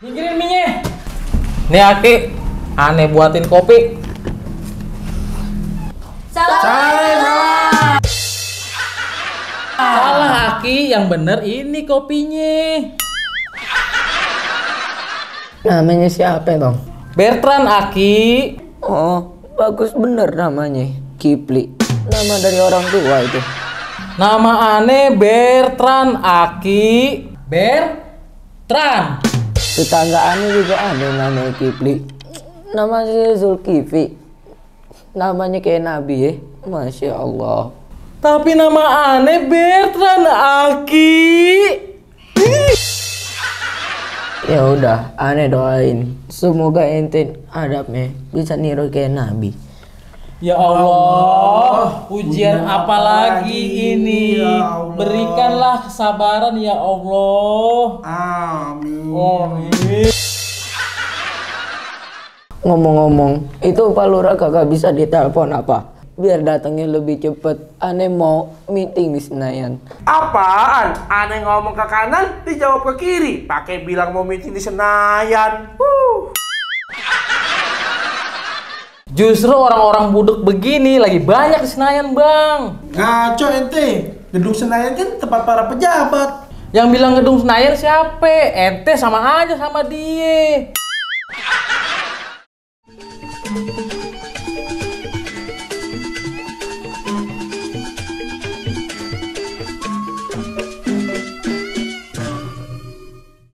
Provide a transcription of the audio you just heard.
Nyingkirin minyak. Nih Aki, aneh buatin kopi. Salah. Salah Aki, yang bener ini kopinya. Namanya siapa bang? Bertrand Aki. Oh, bagus bener namanya. Kipli. Nama dari orang tua itu. Nama aneh Bertrand Aki. Bertrand. Tetangga aneh juga ada namanya Kipli. Namanya Zulkifli. Namanya kayak Nabi ya. Masya Allah. Tapi nama aneh Bertrand Aki. Ya udah, aneh doain. Semoga ente hadapnya bisa niru kayak Nabi. Ya Allah, ujian apa lagi ini? Ya Allah. Berikanlah kesabaran ya Allah. Amin. Amin. Ngomong-ngomong, itu Pak Lurah kagak bisa ditelepon apa? Biar datangnya lebih cepet. Aneh mau meeting di Senayan. Apaan? Aneh ngomong ke kanan, dijawab ke kiri. Pakai bilang mau meeting di Senayan. Justru orang-orang budek begini lagi banyak di Senayan, Bang. Ngaco ente. Gedung Senayan kan tempat para pejabat. Yang bilang gedung Senayan siapa? Ente sama aja sama dia.